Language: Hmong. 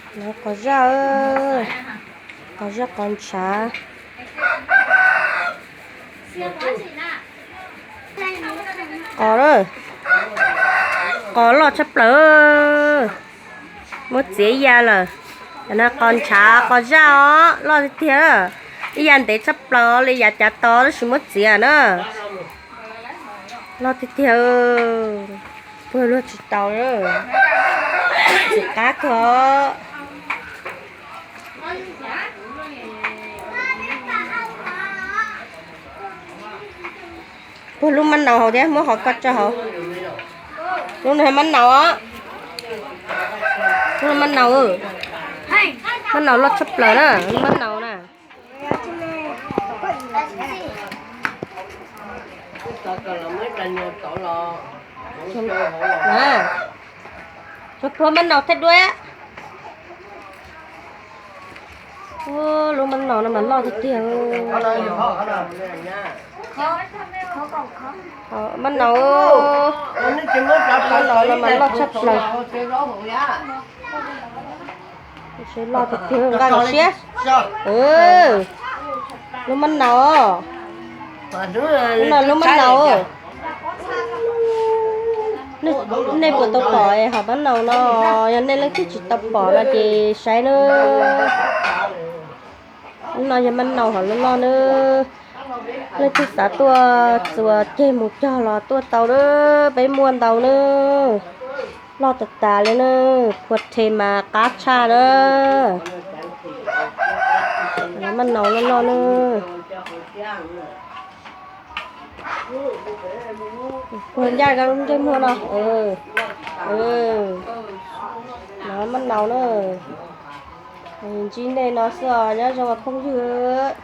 Qos zaj, qos zaj qos ntshav. Qos lawm, qos loj tshaj plaws, muab txiav ib ya lawm. Cov no qos ntshav qos zaj os, loj tiag tiag. Ib ya ntev tshaj plaws li yav cav to tab sis muab txiav na. Loj tiag tiag, puag luag tsis tau, txiv qab kawg. Puag lub mab naus hauv thiab, muab qhov ko tso hauv. Lub no mab naus os. Lub no mab naus, mab naus loj tshaj plaws na, lub mab naus na. Tsuas puag mab naus thiab duab. Lub mab naus no mas loj tiag tiag. Mab naus, mab naus no mas loj tshaj plaws. Loj tiag tiag, nqa kom siab. Lub mab naus, lub no lub mab naus. Nej puas tau pom hom mab naus no? Yog nej leej twg tsis tau pom no ces saib na. Lub no yog mab naus hom loj loj na. Leej twg xav tuaj txuas ceg mus cog los tuaj tau na, peb muaj ntau na. Loj tas tas li na, phua rhe mas qab tshaj na. Mab naus loj loj na. Puag ncaj ntsej muag no. No mab naus na. Ntsib nej no xwb os, nyob zoo os phooj ywg.